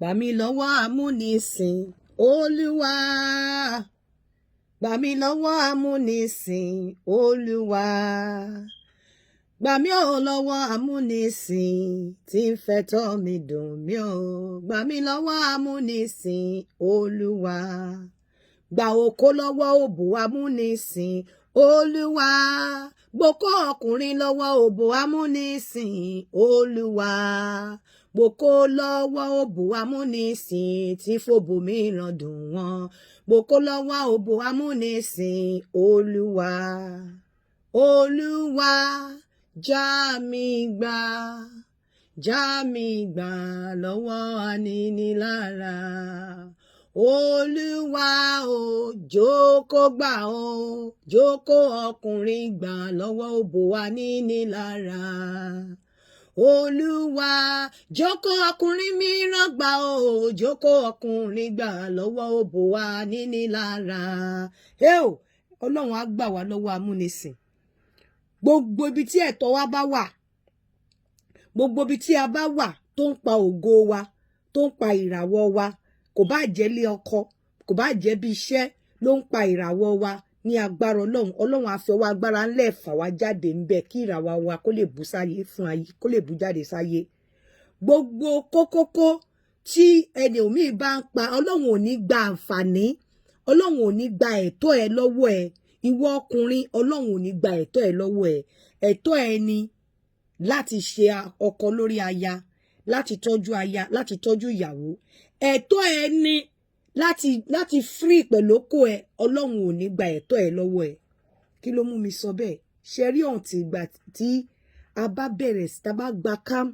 Gbà mí lọ́wọ́ amúnisìn, Olúwa. Gbà mí lọ́wọ́ amúnisìn, Olúwa. Gbà mí ò lọ́wọ́ amúnisìn tí ń fẹ̀tọ́ mi dùn mí o. Gbà mí lọ́wọ́ amúnisìn, Olúwa. Gbà okó lọ́wọ́ òbò amúnisìn, Olúwa. Gbòkó ọkùnrin lọ́wọ́ òbò amúnisìn, Olúwa. Gbòkó lọ́wọ́ òbò amúnisìn tí fòbò mìíràn dùn wọ́n. Gbòkó lọ́wọ́ òbò amúnisìn, Olúwa. Olúwa, já mi gbà, já mi gbà lọ́wọ́ aninilára. Olúwa o, jókòó gbà o, jókòó ọkùnrin gbà lọ́wọ́ òbò aninilára. Olúwa, jókòó ọkùnrin mìíràn gbà o, jókòó ọkùnrin gbà lọ́wọ́ òbò aninilára. Ẹ o, Ọlọ́run á gbà wá lọ́wọ́ amúnisìn. Gbogbo ibi tí ẹ̀tọ́ wa bá wà, gbogbo ibi tí a bá wà tó ń pa ògo wa, tó ń pa ìràwọ̀ wa, kò bá jẹ́ ilé ọkọ, kò bá jẹ́ bí iṣẹ́ ló ń pa ìràwọ̀ wa, ní agbára Ọlọ́run, Ọlọ́run á fi ọwọ́ agbára ńlẹ̀ fà wá jáde ńbẹ kí ìràwọ̀ wa kó lè bú sáyé fún ayé, kó lè bú jáde sáyé. Gbogbo kókókó tí ẹni òmíì bá ń pa, Ọlọ́run ò ní gba àǹfààní, Ọlọ́run ò ní gba ẹ̀tọ́ ẹ lọ́wọ́ ẹ. Ìwọ ọkùnrin, Ọlọ́run ò ní gba ẹ̀tọ́ ẹ lọ́wọ́ ẹ. Ẹ̀tọ́ ẹ ni láti ṣe ọkọ lórí aya, láti tọ́jú aya, láti tọ́jú ìyàwó. Ẹ̀tọ́ ẹ ni láti free pẹ̀lú okó ẹ. Ọlọ́run ò ní gba ẹ̀tọ́ ẹ lọ́wọ́ ẹ. Kí ló mú mi sọ bẹ́ẹ̀? Ṣe rí ọ̀ǹtì ìgbà tí a bá bẹ̀rẹ̀ sí, tá a bá gba cam,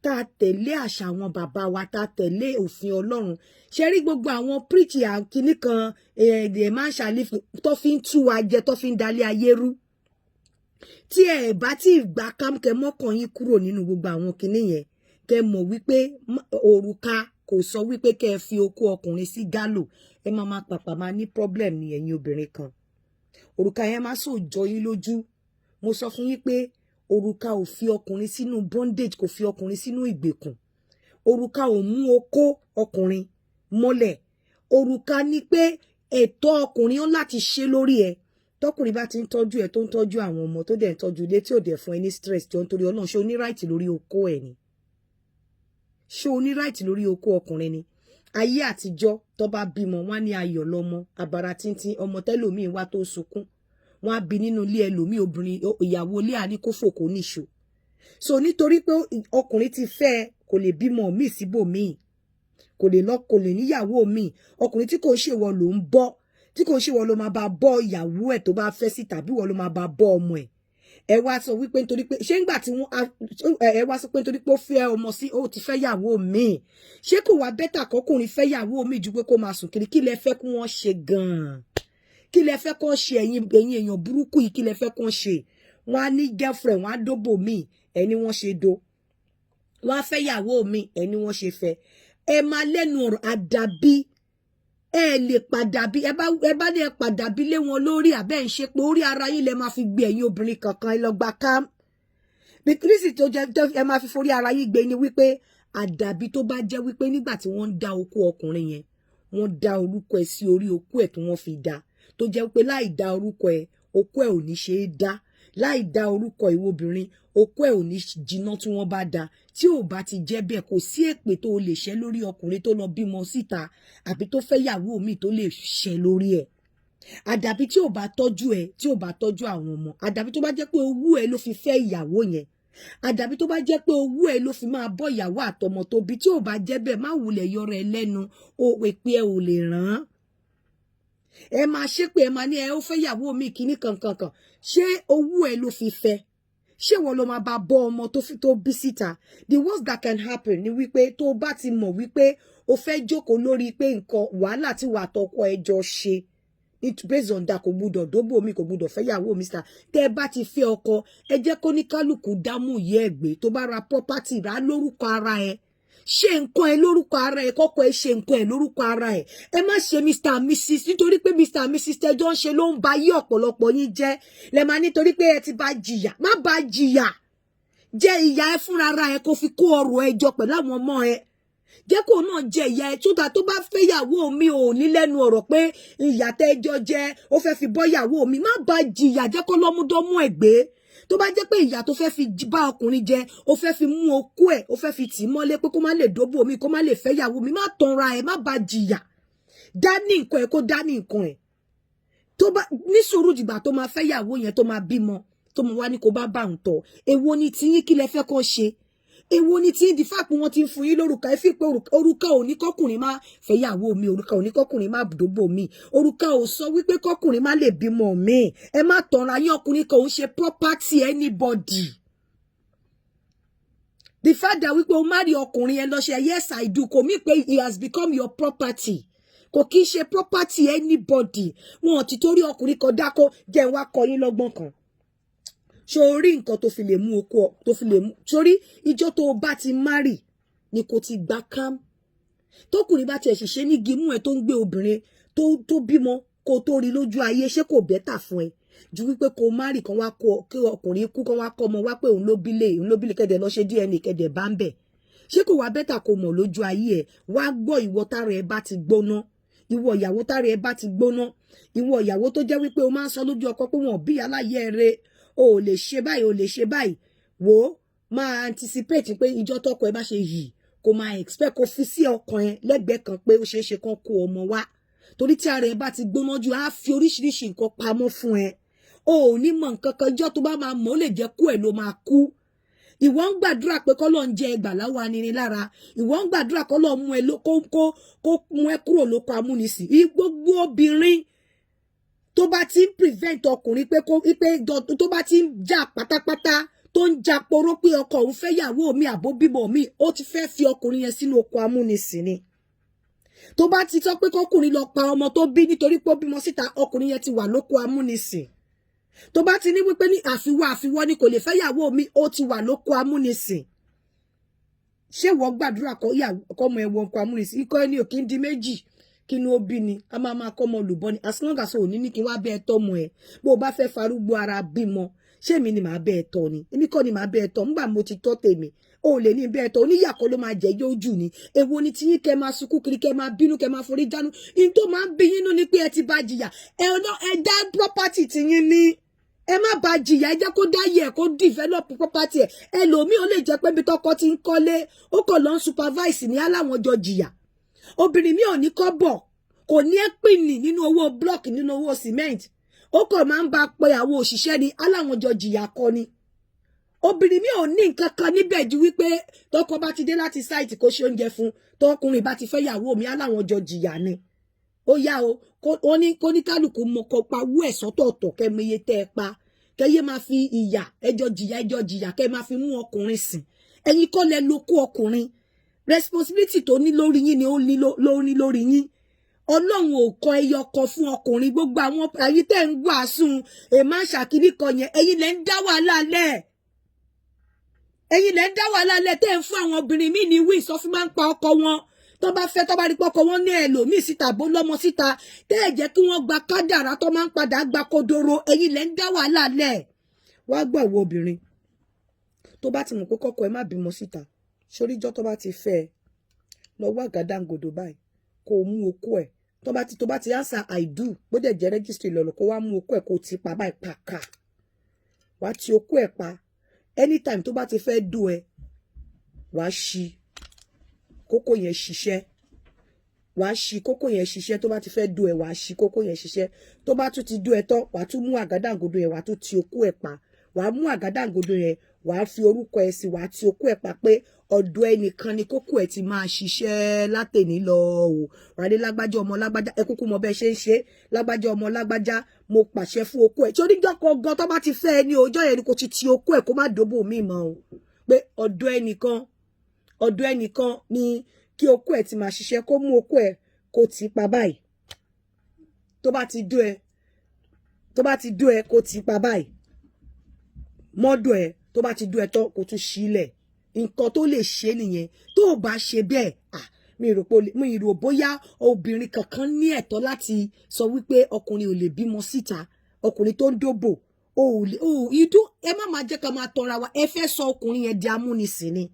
tá a tẹ̀lé àṣà àwọn bàbá wa, tá a tẹ̀lé òfin Ọlọ́run, ṣe rí gbogbo àwọn preach àkíní kan èdè máa ń ṣàlífù tó fi ń tú wa jẹ, tó fi ń dalé ayé rú, tí ẹ bá tí gbà kámkẹ mọ́kàn yín kúrò nínú gbogbo àwọn kinní yẹn, kẹ mọ̀ wípé òrùka kò sọ wípé kẹ ẹ fi okó ọkùnrin sí gálò. Ẹ máa máa pàpà máa ní problem ní ẹ̀yin obìnrin kan. Òrùka yẹn máa sọ jọ yín lójú. Mo sọ fún yín pé òrùka ò fi ọkùnrin sínú bondage, kò fi ọkùnrin sínú ìgbèkùn. Òrùka ò mú okó ọkùnrin mọ́lẹ̀. Òrùka ní pé ẹ̀tọ́ ọkùnrin ó láti ṣe lórí ẹ. Tọkùnrin bá ti ń tọ́jú ẹ, tó ń tọ́jú àwọn ọmọ, tó dẹ̀ ń tọ́jú ilé, tí ò dẹ̀ fún ẹ ní stress, jọ, nítorí Ọlọ́run, ṣé o ní right lórí okó ẹ ni? Ṣé o ní right lórí okó ọkùnrin ni? Ayé àtijọ́, tó bá bímọ, wọn á ní ayọ̀ lọ́mọ àbàrà tíntín. Ọmọ tẹ́lòmíín wá tó sunkún, wọn á bí nínú ilé ẹlòmíín, obìnrin ìyàwó ilé àní kó fò kó níṣó. So nítorí pé ọkùnrin ti fẹ́, kò lè bímọ míì síbòmíì, kò lè lọ, kò lè níyàwó míì. Ọkùnrin tí kò ṣèwọ ló ń bọ́, tí kò ṣèwọ ló máa bá bọ́ ìyàwó ẹ̀ tó bá fẹ́ sí, tàbí wọ́n ló máa bá bọ́ ọmọ ẹ̀. Ẹ wá sọ wípé nítorí pé ṣé ńgbà tí wọ́n, ẹ wá sọ pé nítorí pé ó fẹ́ ọmọ sí, ó ti fẹ́ yàwó míì, ṣé kò wá better kọkùnrin fẹ́ yàwó míì ju pé kó máa sùn kiri? Kí lẹ fẹ́ kí wọ́n ṣe gan-an? Kí lẹ fẹ́ kó ṣe, ẹ̀yin èèyàn burúkú yìí? Kí lẹ fẹ́ kó ṣe? Wọ́n á ní girlfriend, wọ́n á dóbò míì, ẹni wọ́n ṣe do. Wọ́n á fẹ́ yàwó míì, ẹni wọ́n ṣe fẹ́. Ẹ máa lẹ́nu ọ̀rọ̀ àdàbí ẹ lè padà bí ẹ bá lè padà bí lé wọn lórí àbẹ́ ń ṣe pé orí ara yín lẹ máa fi gbé. Ẹ̀yin obìnrin kankan, ẹ lọ gba cam bíkírísì tó jẹ́ ẹ máa fi forí ara yín gbé ni wípé àdàbí tó bá jẹ́ wípé nígbà tí wọ́n ń dá okó ọkùnrin yẹn, wọ́n dá orúkọ ẹ̀ sí orí okó ẹ̀ tí wọ́n fi dá, tó jẹ́ pé láì dá orúkọ ẹ̀, okó ẹ̀ ò ní ṣe é dá. Láì dá orúkọ ìwọ obìnrin, okó ẹ̀ ò ní jiná tí wọ́n bá dá. Tí ò bá ti jẹ́ bẹ́ẹ̀, kò sí èpè tó lè ṣẹ́ lórí ọkùnrin tó lọ bímọ síta àbí tó fẹ́ yàwó mi tó lè ṣẹ́ lórí ẹ̀. Àdàbí tí ò bá tọ́jú ẹ, tí ò bá tọ́jú àwọn ọmọ. Àdàbí tó bá jẹ́ pé owó ẹ ló fi fẹ́ ìyàwó yẹn. Àdàbí tó bá jẹ́ pé owó ẹ ló fi máa bọ́ ìyàwó àtọmọ tó bí. Tí ò bá jẹ́ bẹ́ẹ̀, má wulẹ̀ yọrọ ẹ lẹ́nu o, èpè ẹ ò lè ràn án. Ẹ máa ṣépè, ẹ máa ní ẹ ó fẹ́ ìyàwó mi kíní kankankan. Ṣé owó ẹ ló fi fẹ́? Ṣé wọ́n ló máa bá bọ́ ọmọ tó fi tó bí síta? The worst that can happen ni wípé tó bá ti mọ̀ wípé o fẹ́ jókòó lórí pé nǹkan wàhálà tí wàá tọkọ ẹ jọ ṣe, based on that, kò gbúdọ̀ dóbò mi, kò gbúdọ̀ fẹ́ yàwó mi síta. Tẹ́ ẹ bá ti fẹ́ ọkọ, ẹ jẹ́ kó ní kálukú dámú yẹ ẹ gbé. Tó bá ra property, rà lórúkọ ara ẹ, ṣe nǹkan ẹ lórúkọ ara ẹ, kọ́kọ́ ẹ ṣe nǹkan ẹ lórúkọ ara ẹ. Ẹ má ṣe Mr and Mrs, nítorí pé Mr and Mrs tẹjọ́ ń ṣe ló ń ba yí ọ̀pọ̀lọpọ̀ yín jẹ́. Lẹ máa nítorí pé ẹ ti bá jìyà. Má bá jìyà, jẹ ìyà ẹ fúnra ara ẹ, kó fi kó ọrọ̀ ẹ jọ pẹ̀lú àwọn ọmọ ẹ. Jẹ́ kó náà jẹ ìyà ẹ̀ tó ta. Tó bá fẹ́yàwó mi, ò ní lẹ́nu ọ̀rọ̀ pé ìyà tẹ́jọ́ jẹ, ó fẹ́ fi bọ́yàwó mi. Má bá jìyà, jẹ́ kó lọ́múdọ́mú ẹ̀ gbé. Tó bá jẹ́ pé ìyà tó fẹ́ fi bá ọkùnrin jẹ, ó fẹ́ fi mú okó ẹ̀, ó fẹ́ fi tì í mọ́lé pé kó má lè dóbò mi, kó má lè fẹ́yàwó mi, má tanra ẹ̀, má bá jìyà. Dá ní nǹkan ẹ̀, kó dá ní nǹkan ẹ̀. Tó bá ní sùúrù dìgbà tó máa fẹ́yàwó yẹn, tó máa bímọ, tó máa wá ní kó bá bá ń tọ̀. Èwo ni tiyín? Kí lẹ fẹ́ kó ṣe? Èwo ni tí the fact pé wọ́n ti ń fún yín lórúkọ ẹ fi pé orúkọ ò ní kọkùnrin má fẹ́yàwó mi, òrùka ò ní kọkùnrin má dóbò mi, òrùka ò sọ wípé kọkùnrin má lè bímọ mi. Ẹ má tanra yín, ọkùnrin kan ò ń ṣe property anybody. The fact that wípé o marry ọkùnrin ẹ lọ ṣe "Yes, I do" kò mean pé he has become your property. Kò kí ń ṣe property anybody. Wọn ò ti torí ọkùnrin kan dákó. Jẹ́ wá kọ yín lọ́gbọ́n kan. Sórí nǹkan tó fi lè mú okó, tó fi lè mú sórí ìjọ tó o bá ti marry ni kò ti gbà kám. Tókùnrin bá tiẹ̀ ṣiṣẹ́ ní gímú ẹ tó ń gbé obìnrin tó bímọ kó tó rí lójú ayé, ṣé kò better fún ẹ ju wípé kó marry kan wá kó kí ọkùnrin kú, kan wá kọ́ ọmọ wá pé òun ló bílé, òun ló bílé, kẹ́dẹ̀ lọ ṣe DNA, kẹ́dẹ̀ bá ń bẹ̀? Ṣé kò wá better kó mọ̀ lójú ayé ẹ? Wá gbọ́, ìwọ tára ẹ bá ti gbóná, ìwọ ìyàwó tára ẹ bá ti gbóná, ìwọ ìyàwó tó jẹ́ wípé o máa ń sọ lójú ọkọ pé wọn ò bí aláyẹ rẹ, o ò lè ṣe báyìí, o lè ṣe báyìí, wò ó, máa anticipate pé ìjọ tọkọ ẹ bá ṣe yìí, kó máa expect, kó fi sí ọkàn ẹ lẹ́gbẹ̀ẹ́ kan pé ó ṣeé ṣe kán kó ọmọ wá. Torí tí ara ẹ bá ti gbóná jù, á fi oríṣiríṣi nǹkan pamọ́ fún ẹ, o ò ní mọ̀ nǹkan kan. Ìjọ tó bá máa mọ̀, ó lè jẹ́ kú ẹ̀ ló máa kú. Ìwọ ń gbàdúrà pé kọ́lọ́ ń jẹ ẹgbà láwọn aninilára, ìwọ ń gbàdúrà kọ́lọ́ mú ẹ kó mú ẹ kúrò lóko amúnisìn. Gbogbo obìnrin tó bá ti ń prevent ọkùnrin pé kó pé tó bá ti ń jà pátápátá, tó ń jà poró pé ọkọ òun fẹ́ yàwó mi àbó bímọ mi, ó ti fẹ́ fi ọkùnrin yẹn sínú oko amúnisìn ni. Tó bá ti sọ pé kọkùnrin lọ pa ọmọ tó bí nítorí pé ó bímọ síta, ọkùnrin yẹn ti wà lóko amúnisìn. Tó bá ti ní wípé ní àfiwọ́ àfiwọ́ ni kò lè fẹ́ yàwó mi, ó ti wà lóko amúnisìn. Ṣé wọ́n gbàdúrà kọ́mọ ẹ̀ wọ oko amúnisìn? Ikọ́ ẹni ò kí ń di méjì, kí ni ó bí ni a máa máa kọ́mọ olùbọ́ ni. As long as ò ní ní kí n wá bẹ́ẹ̀ tọ́mọ ẹ̀, bó o bá fẹ́ farúgbó ara bímọ, ṣé èmi ni màá bẹ́ẹ̀ tọ́ ni? Èmi kọ́ ni màá bẹ́ẹ̀ tọ́. Ńgbà mo ti tọ́ tèmi, o ò lè ní bẹ́ẹ̀ tọ́. Oníyàkọ́ ló máa jẹ́ yóò jù ní. Èwo ni tiyín? Kẹ́ máa sunkún kiri, kẹ́ máa bínú, kẹ́ máa forí jánu. In tó máa ń bí yín nú ni pé ẹ ti bá jìyà. Ẹ ẹ dá property tiyín ní, ẹ má bá jìyà. Ẹ jẹ́ kó dá yẹ kó develop property ẹ. Ẹlòmíì, ó lè jẹ́ pé ibi tọkọ ti ń kọ́lé, ó kàn lọ ń supervise ní aláwọn jọ jìyà. Obìnrin mi ò ní kọ́ bọ̀, kò ní ẹ́ pìnì nínú owó block, nínú owó cement, ó kàn máa ń bá pe àwọn òṣìṣẹ́ ni, aláwọn jọ jìyà kọ́ ni. Obìnrin mi ò ní nǹkan kan níbẹ̀ ju wípé tọkọ bá ti dé láti site, kó ṣe oúnjẹ fún. Tọkùnrin bá ti fẹ́ yàwó mi, aláwọn jọ jìyà ni. Ó yá o, ó ní kó ní kálukú mọ kó pa owó ẹ̀ sọ́tọ̀ọ̀tọ̀, kẹ́mi iye tẹ́ ẹ pa, kẹ́yé máa fi ìyà ẹjọ́ jìyà, ẹjọ́ jìyà, kẹ́ máa fi mú ọkùnrin sìn. Ẹ̀yin kọ́ lẹ ló kó ọkùnrin. Responsibility tó ní lórí yín ni ó ní lórí lórí yín. Ọlọ́run ò kọ ẹyọ kan fún ọkùnrin. Gbogbo àwọn ẹ̀yin tẹ́ ń wàásù èèmá ṣàkíní kan yẹn, ẹ̀yin lẹ ń dá wàhálà lẹ̀, ẹ̀yin lẹ ń dá wàhálà lẹ̀, tẹ́ ń fún àwọn obìnrin míì ní wíì sọ fún máa ń pa ọkọ wọn. Tó bá fẹ́, tó bá rí pọ́kọ wọn ní ẹlòmíì síta bó lọ́mọ síta, tẹ́ ẹ̀ jẹ́ kí wọ́n gba kádàrá, tó máa ń padà gba kodoro. Ẹ̀yin lẹ ń dá wàhálà lẹ̀. Wá gbọ́, ìwọ obìnrin tó bá ti mọ̀ pé kọ́kọ́ ẹ má bímọ síta, sóríjọ́ tó bá ti fẹ́ ẹ lọ wá àgádágodo báyìí, kó o mú okó ẹ̀. Tó bá ti answer "I do", bó dẹ̀ jẹ́ registry lọ́lọ́, kó wá mú okó ẹ̀, kó o ti pa báyìí pàkà, wá ti okó ẹ̀ pa. Anytime tó bá ti fẹ́ dó ẹ, wàá ṣí kókó yẹn ṣiṣẹ́, wàá ṣí kókó yẹn ṣiṣẹ́. Tó bá ti fẹ́ dó ẹ, wàá ṣí kókó yẹn ṣiṣẹ́. Tó bá tún ti dó ẹ tán, wàá tún mú àgádágodo yẹn, wàá tún ti okó ẹ̀ pa. Wàá mú àgádágodo yẹn, wàá fi orúkọ ẹ sí, wàá ti okó ẹ̀ pa pé ọ̀dọ̀ ẹnìkan ni kókó ẹ̀ ti máa ṣiṣẹ́ látẹ̀ní lọ o. Wàá ní lágbájá ọmọ lágbájá, ẹ kúkú mọ bẹ́ẹ̀ ṣe ń ṣe, lágbájá ọmọ lágbájá, mo pàṣẹ fún okó ẹ̀ tí oníjọ́ kan gan tó bá ti fẹ́ ẹ ní ọjọ́ yẹn ni kò ti ti okó ẹ̀, kó má dóbò mí mọ́ o, pé ọ̀dọ̀ ẹnìkan, ọ̀dọ̀ ẹnìkan ni kí okó ẹ̀ ti máa ṣiṣẹ́. Kó mú okó ẹ̀, kó ti pa báyìí. Tó bá ti dó ẹ, tó bá ti dó ẹ, kó ti pa báyìí mọ́dọ̀ ẹ. Tó bá ti dó ẹ tán, kó tún sílẹ̀. Nǹkan tó lè ṣe nìyẹn. Tó o bá ṣe bẹ́ẹ̀, ah, mi rò pé, mi rò bóyá obìnrin kankan ní ẹ̀tọ́ láti sọ wípé ọkùnrin ò lè bímọ síta. Ọkùnrin tó ń dóbò, o ò lè o ìdú. Ẹ má máa jẹ́ ká máa tọra wa. Ẹ fẹ́ sọ ọkùnrin yẹn di amúnisìn ni.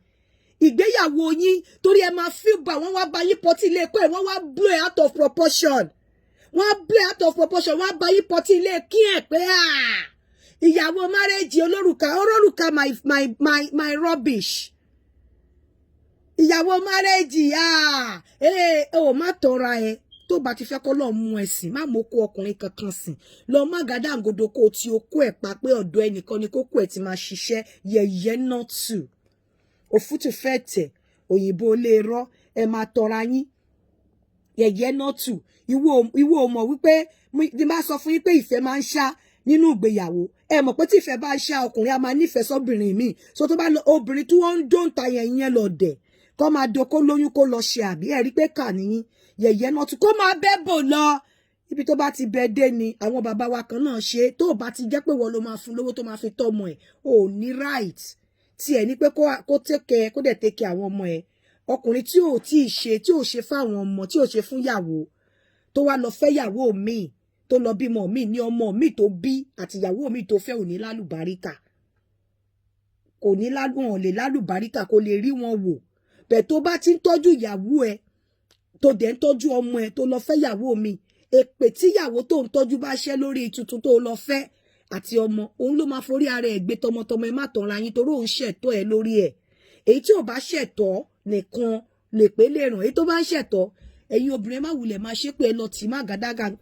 Ìgbéyàwó yín, torí ẹ máa feel bad. Wọ́n wá bá yín party ilé ẹ̀kọ́ ẹ̀, wọ́n wá blow out of proportion, wọ́n á blow out of proportion. Wọ́n á bá yín party ilé kí ẹ̀ pé ìyàwó marriage olórùka, olórùka, my rubbish, ìyàwó marriage. Ẹ ò má tọra ẹ. Tó bá ti fẹ́ kọ́ lọ́ọ́ mú ẹ sìn, má mú kó ọkùnrin kankan sìn lọ. Má gàdàǹgodo kó o ti okó ẹ̀ pa pé ọ̀dọ̀ ẹnìkan ni kókó ẹ̀ ti máa ṣiṣẹ́. Yẹ̀yẹ́ náà tù òfútù fẹ́ tẹ̀ òyìnbó lè rọ́ ẹ máa tọra yín. Yẹ̀yẹ́ náà tù. Ìwọ ò mọ̀ wípé ní bá sọ fún yín pé ìfẹ́ máa ń ṣá nínú ìgbéyàwó. Ẹ mọ̀ pé tí ìfẹ́ bá ń ṣá, ọkùnrin á máa nífẹ̀ẹ́ sọ́bìnrin míì. So tó bá lọ obìnrin tí wọ́n ń dóńta yẹn, yẹn lọ dẹ̀ kó máa do, kó lóyún, kó lọ ṣe àbí ẹ rí pé kà níyín. Yẹ̀yẹ́ náà tún kó máa bẹ́ bò lọ ibi tó bá ti bẹ dé ni àwọn bàbá wa kan náà ṣe. Tó bá ti jẹ́ pé wọ́n ló máa fún lówó tó máa fi tọ́mọ ẹ̀, ò ní right tí ẹ̀ ní pé kó take care, kó dẹ̀ take care àwọn ọmọ ẹ̀. Ọkùnrin tí ò tí ì ṣe, tí ò ṣe fáwọn ọmọ, tí ò ṣe fún yàwó, tó wá lọ fẹ́ yàwó míì, tó lọ bímọ míì, ní ọmọ míì tó bí àtìyàwó míì tó fẹ́ ò ní lálùbáríkà, kò ní lálùn lè lálùbáríkà, kò lè rí wọn wò bẹ́ẹ̀. Tó bá ti ń tọ́jú ìyàwó ẹ, tó dẹ̀ ń tọ́jú ọmọ ẹ, tó lọ fẹ́ yàwó mi, èpè tíyàwó tó ń tọ́jú bá ṣẹ́ lórí tuntun tó lọ fẹ́ àti ọmọ, òun ló máa forí ara ẹ̀ gbé tọmọtọmọ. Ẹ má tanra yín, torí òun ṣẹ̀tọ́ ẹ lórí ẹ̀. Èyí tí ò bá ṣẹ̀tọ́ nìkan lè pé lè ràn. Èyí tó bá ń ṣẹ̀tọ́, ẹ̀yin obìnrin, má wulẹ̀ máa ṣépè. Ẹ lọ tì má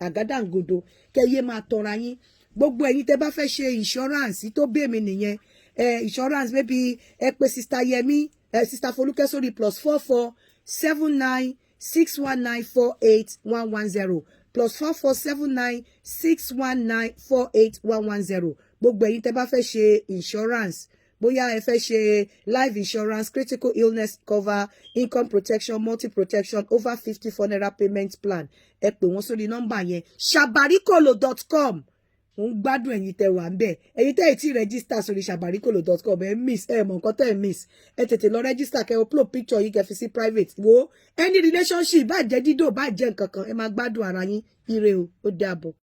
àgádágodo kẹyẹ máa tọra yín. Gbogbo ẹ̀yin tẹ́ bá fẹ́ ṣe insurance tó bí èmi nìyẹn ẹ, insurance maybe, ẹ pè Sister Yẹmi ẹ, Sister Folúkẹ́ sórí +44 79 619 48110, +44 79 619 48110. Gbogbo ẹ̀yin tẹ́ bá fẹ́ ṣe insurance, bóyá ẹ fẹ́ ṣe life insurance, critical illness cover, income protection, multi protection, over 50 funeral payment plan, ẹ pè wọ́n sórí nọ́mbà yẹn. Sabarikolo.com, mo ń gbádùn ẹ̀yin tẹ́ wà ń bẹ̀. Ẹ̀yin tẹ́ ẹ̀ tí register sórí sabarikolo.com, ẹ miss, ẹ mọ̀ nǹkan tẹ́ ẹ miss. Ẹ tètè lọ register, kẹ́ upload picture yìí, kẹ́ fi sí private. Wo any relationship, bá jẹ́ dídò, bá jẹ́ nǹkan kan, ẹ máa gbádùn ara yín. Ire o, ó dàbọ̀.